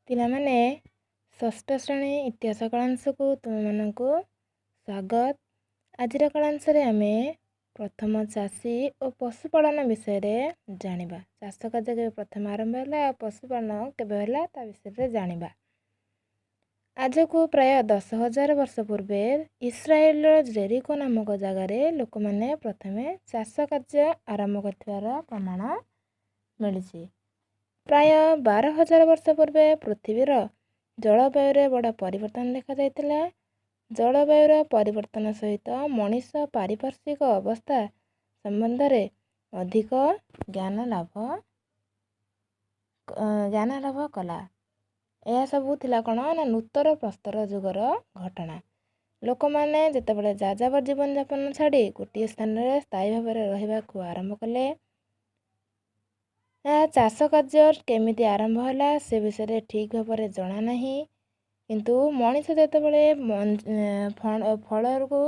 ପିଲାମାନେ, ଷଷ୍ଠ ଶ୍ରେଣୀ ଇତିହାସ କଳାଂଶକୁ ତୁମମାନଙ୍କୁ ସ୍ୱାଗତ। ଆଜିର କଳାଂଶରେ ଆମେ ପ୍ରଥମ ଚାଷୀ ଓ ପଶୁପାଳନ ବିଷୟରେ ଜାଣିବା। ଚାଷ କାର୍ଯ୍ୟ କେବେ ପ୍ରଥମେ ଆରମ୍ଭ ହେଲା ଆଉ ପଶୁପାଳନ କେବେ ହେଲା, ତା ବିଷୟରେ ଜାଣିବା। ଆଜକୁ ପ୍ରାୟ 10,000 ବର୍ଷ ପୂର୍ବେ ଇସ୍ରାଏଲର ଜେରିକୋ ନାମକ ଜାଗାରେ ଲୋକମାନେ ପ୍ରଥମେ ଚାଷ କାର୍ଯ୍ୟ ଆରମ୍ଭ କରିଥିବାର ପ୍ରମାଣ ମିଳିଛି। ପ୍ରାୟ 12,000 ବର୍ଷ ପୂର୍ବେ ପୃଥିବୀର ଜଳବାୟୁରେ ବଡ଼ ପରିବର୍ତ୍ତନ ଦେଖାଯାଇଥିଲା। ଜଳବାୟୁର ପରିବର୍ତ୍ତନ ସହିତ ମଣିଷ ପାରିପାର୍ଶ୍ୱିକ ଅବସ୍ଥା ସମ୍ବନ୍ଧରେ ଅଧିକ ଜ୍ଞାନ ଲାଭ କଲା। ଏହା ସବୁ ଥିଲା କ'ଣ ନା ନୂତନ ପ୍ରସ୍ତର ଯୁଗର ଘଟଣା। ଲୋକମାନେ ଯେତେବେଳେ ଯାଯାବର ଜୀବନଯାପନ ଛାଡ଼ି ଗୋଟିଏ ସ୍ଥାନରେ ସ୍ଥାୟୀ ଭାବରେ ରହିବାକୁ ଆରମ୍ଭ କଲେ। ଏହା ଚାଷ କାର୍ଯ୍ୟ କେମିତି ଆରମ୍ଭ ହେଲା, ସେ ବିଷୟରେ ଠିକ୍ ଭାବରେ ଜଣା ନାହିଁ। କିନ୍ତୁ ମଣିଷ ଯେତେବେଳେ ଫଳକୁ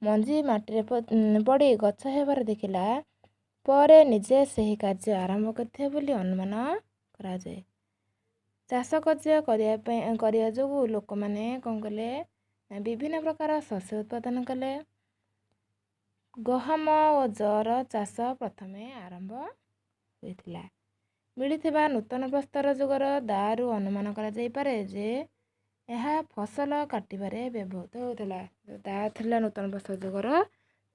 ମଞ୍ଜି ମାଟିରେ ପଡ଼ି ଗଛ ହେବାର ଦେଖିଲା ପରେ ନିଜେ ସେହି କାର୍ଯ୍ୟ ଆରମ୍ଭ କରିଥିବ ବୋଲି ଅନୁମାନ କରାଯାଏ। ଚାଷ କାର୍ଯ୍ୟ କରିବା ପାଇଁ କରିବା ଯୋଗୁଁ ଲୋକମାନେ କ'ଣ କଲେ ନା ବିଭିନ୍ନ ପ୍ରକାର ଶସ୍ୟ ଉତ୍ପାଦନ କଲେ। ଗହମ ଓ ଜଅର ଚାଷ ପ୍ରଥମେ ଆରମ୍ଭ ହୋଇଥିଲା। ମିଳିଥିବା ନୂତନ ପ୍ରସ୍ତର ଯୁଗର ଦାଆରୁ ଅନୁମାନ କରାଯାଇପାରେ ଯେ ଏହା ଫସଲ କାଟିବାରେ ବ୍ୟବହୃତ ହେଉଥିଲା। ଦାଆ ଥିଲା ନୂତନ ପ୍ରସ୍ତର ଯୁଗର,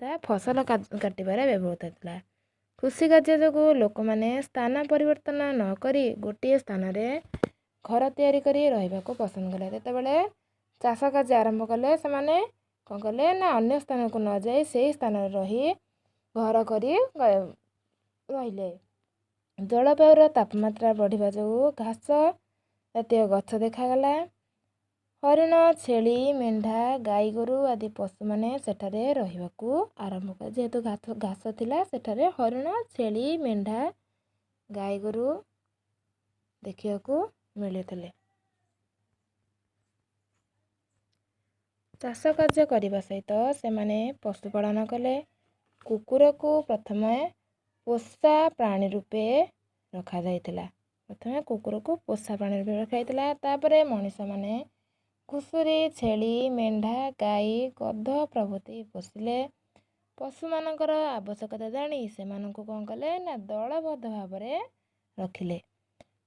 ତାହା ଫସଲ କାଟିବାରେ ବ୍ୟବହୃତ ହେଉଥିଲା। କୃଷି କାର୍ଯ୍ୟ ଯୋଗୁଁ ଲୋକମାନେ ସ୍ଥାନ ପରିବର୍ତ୍ତନ ନକରି ଗୋଟିଏ ସ୍ଥାନରେ ଘର ତିଆରି କରି ରହିବାକୁ ପସନ୍ଦ କଲେ। ଯେତେବେଳେ ଚାଷ କାର୍ଯ୍ୟ ଆରମ୍ଭ କଲେ, ସେମାନେ କ'ଣ କଲେ ନା ଅନ୍ୟ ସ୍ଥାନକୁ ନ ଯାଇ ସେଇ ସ୍ଥାନରେ ରହି ଘର କରି ରହିଲେ। ଜଳବାୟୁର ତାପମାତ୍ରା ବଢ଼ିବା ଯୋଗୁଁ ଘାସ ଜାତୀୟ ଗଛ ଦେଖାଗଲା। ହରିଣ, ଛେଳି, ମେଣ୍ଢା, ଗାଈ ଗୋରୁ ଆଦି ପଶୁମାନେ ସେଠାରେ ରହିବାକୁ ଆରମ୍ଭ କଲେ। ଯେହେତୁ ଘାସ ଥିଲା, ସେଠାରେ ହରିଣ, ଛେଳି, ମେଣ୍ଢା, ଗାଈ ଗୋରୁ ଦେଖିବାକୁ ମିଳିଥିଲେ। ଚାଷ କାର୍ଯ୍ୟ କରିବା ସହିତ ସେମାନେ ପଶୁପାଳନ କଲେ। କୁକୁରକୁ ପ୍ରଥମେ ପୋଷା ପ୍ରାଣୀ ରୂପେ ରଖାଯାଇଥିଲା। ପ୍ରଥମେ କୁକୁରକୁ ପୋଷା ପ୍ରାଣୀ ରୂପେ ରଖାଯାଇଥିଲା। ତାପରେ ମଣିଷମାନେ ଘୁଷୁରୀ, ଛେଳି, ମେଣ୍ଢା, ଗାଈ, ଗଧ ପ୍ରଭୃତି ପୋଷିଲେ। ପଶୁମାନଙ୍କର ଆବଶ୍ୟକତା ଜାଣି ସେମାନଙ୍କୁ କ'ଣ କଲେ ନା ଦଳବଦ୍ଧ ଭାବରେ ରଖିଲେ।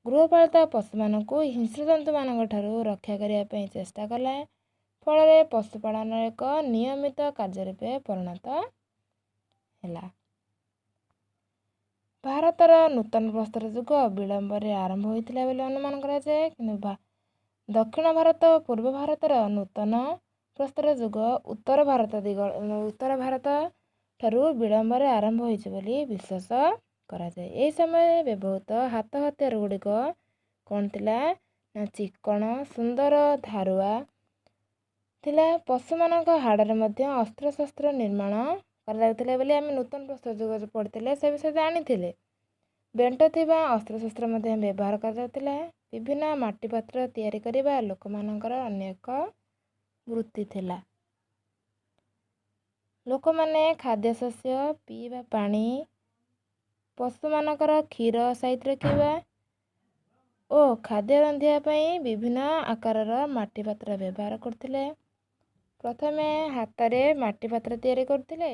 ଗୃହପାଳିତ ପଶୁମାନଙ୍କୁ ହିଂସ୍ର ଜନ୍ତୁମାନଙ୍କ ଠାରୁ ରକ୍ଷା କରିବା ପାଇଁ ଚେଷ୍ଟା କଲେ। ଫଳରେ ପଶୁପାଳନ ଏକ ନିୟମିତ କାର୍ଯ୍ୟ ରୂପେ ପରିଣତ ହେଲା। ଭାରତର ନୂତନ ପ୍ରସ୍ତର ଯୁଗ ବିଳମ୍ବରେ ଆରମ୍ଭ ହୋଇଥିଲା ବୋଲି ଅନୁମାନ କରାଯାଏ। କିନ୍ତୁ ଦକ୍ଷିଣ ଭାରତ ଓ ପୂର୍ବ ଭାରତର ନୂତନ ପ୍ରସ୍ତର ଯୁଗ ଉତ୍ତର ଭାରତ ଠାରୁ ବିଳମ୍ବରେ ଆରମ୍ଭ ହୋଇଛି ବୋଲି ବିଶ୍ୱାସ କରାଯାଏ। ଏହି ସମୟରେ ବ୍ୟବହୃତ ହାତ ହତିଆର ଗୁଡ଼ିକ କ'ଣ ଥିଲା ନା ଚିକ୍କଣ, ସୁନ୍ଦର, ଧାରୁଆ ଥିଲା। ପଶୁମାନଙ୍କ ହାଡ଼ରେ ମଧ୍ୟ ଅସ୍ତ୍ରଶସ୍ତ୍ର ନିର୍ମାଣ କରାଯାଉଥିଲା ବୋଲି ଆମେ ନୂତନ ପ୍ରସ୍ତର ଯୁଗ ପଢ଼ିଥିଲେ, ସେ ବିଷୟରେ ଜାଣିଥିଲେ। ବେଣ୍ଟ ଥିବା ଅସ୍ତ୍ରଶସ୍ତ୍ର ମଧ୍ୟ ବ୍ୟବହାର କରାଯାଉଥିଲା। ବିଭିନ୍ନ ମାଟି ପାତ୍ର ତିଆରି କରିବା ଲୋକମାନଙ୍କର ଅନ୍ୟ ଏକ ବୃତ୍ତି ଥିଲା। ଲୋକମାନେ ଖାଦ୍ୟଶସ୍ୟ, ପିଇବା ପାଣି, ପଶୁମାନଙ୍କର କ୍ଷୀର ସାଇତି ରଖିବା ଓ ଖାଦ୍ୟ ରାନ୍ଧିବା ପାଇଁ ବିଭିନ୍ନ ଆକାରର ମାଟି ପାତ୍ର ବ୍ୟବହାର କରୁଥିଲେ। ପ୍ରଥମେ ହାତରେ ମାଟି ପାତ୍ର ତିଆରି କରୁଥିଲେ।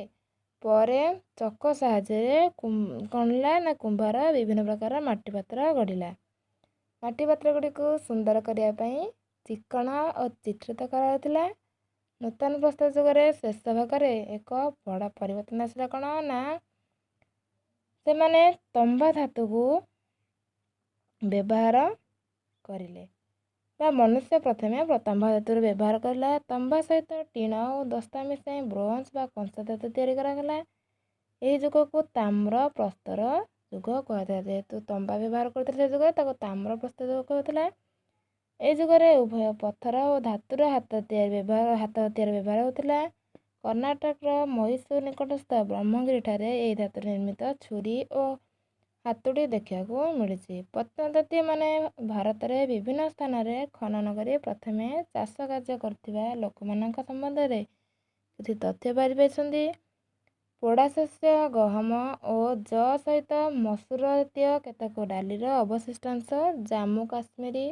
ପରେ ଚକ ସାହାଯ୍ୟରେ କ'ଣ ହେଲା ନା କୁମ୍ଭାର ବିଭିନ୍ନ ପ୍ରକାର ମାଟି ପାତ୍ର ଗଢ଼ିଲା। ମାଟି ପାତ୍ର ଗୁଡ଼ିକୁ ସୁନ୍ଦର କରିବା ପାଇଁ ଚିକ୍କଣ ଓ ଚିତ୍ରିତ କରାଯାଉଥିଲା। ନୂତନ ପ୍ରସ୍ତର ଯୁଗରେ ଶେଷ ଭାଗରେ ଏକ ବଡ଼ ପରିବର୍ତ୍ତନ ଆସିଲା। କ'ଣ ନା ସେମାନେ ତମ୍ବା ଧାତୁକୁ ବ୍ୟବହାର କରିଲେ ବା ମନୁଷ୍ୟ ପ୍ରଥମେ ତମ୍ବା ଧାତୁର ବ୍ୟବହାର କରିଲା। ତମ୍ବା ସହିତ ଟିଣ ଓ ଦସ୍ତା ମିଶାଇ ବ୍ରୋଞ୍ଜ ବା କଂସା ଧାତୁ ତିଆରି କରାଗଲା। ଏହି ଯୁଗକୁ ତାମ୍ର ପ୍ରସ୍ତର ଯୁଗ କୁହାଯାଏ। ଯେହେତୁ ତମ୍ବା ବ୍ୟବହାର କରୁଥିଲେ ସେ ଯୁଗରେ, ତାକୁ ତାମ୍ର ପ୍ରସ୍ତର ଯୁଗ କୁହାଯାଉଥିଲା। ଏହି ଯୁଗରେ ଉଭୟ ପଥର ଓ ଧାତୁର ହାତ ହତିଆର ବ୍ୟବହାର ହେଉଥିଲା। କର୍ଣ୍ଣାଟକର ମହୀଶୂର ନିକଟସ୍ଥ ବ୍ରହ୍ମଗିରିଠାରେ ଏହି ଧାତୁରେ ନିର୍ମିତ ଛୁରୀ ଓ ହାତୁଡ଼ି ଦେଖିବାକୁ ମିଳିଛି। ପ୍ରତ୍ନତତ୍ତ୍ୱବିତ୍ମାନେ ଭାରତରେ ବିଭିନ୍ନ ସ୍ଥାନରେ ଖନନ କରି ପ୍ରଥମେ ଚାଷ କାର୍ଯ୍ୟ କରୁଥିବା ଲୋକମାନଙ୍କ ସମ୍ବନ୍ଧରେ କିଛି ତଥ୍ୟ ପାଇଛନ୍ତି। ପୋଡ଼ା ଶସ୍ୟ ଗହମ ଓ ଯଅ ସହିତ ମସୁର ଜାତୀୟ କେତେକ ଡାଲିର ଅବଶିଷ୍ଟାଂଶ ଜାମ୍ମୁ କାଶ୍ମୀର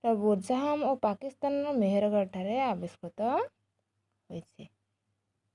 ବୁର୍ଜାହମ ଓ ପାକିସ୍ତାନର ମେହେରଗଡ଼ଠାରେ ଆବିଷ୍କୃତ ହୋଇଛି।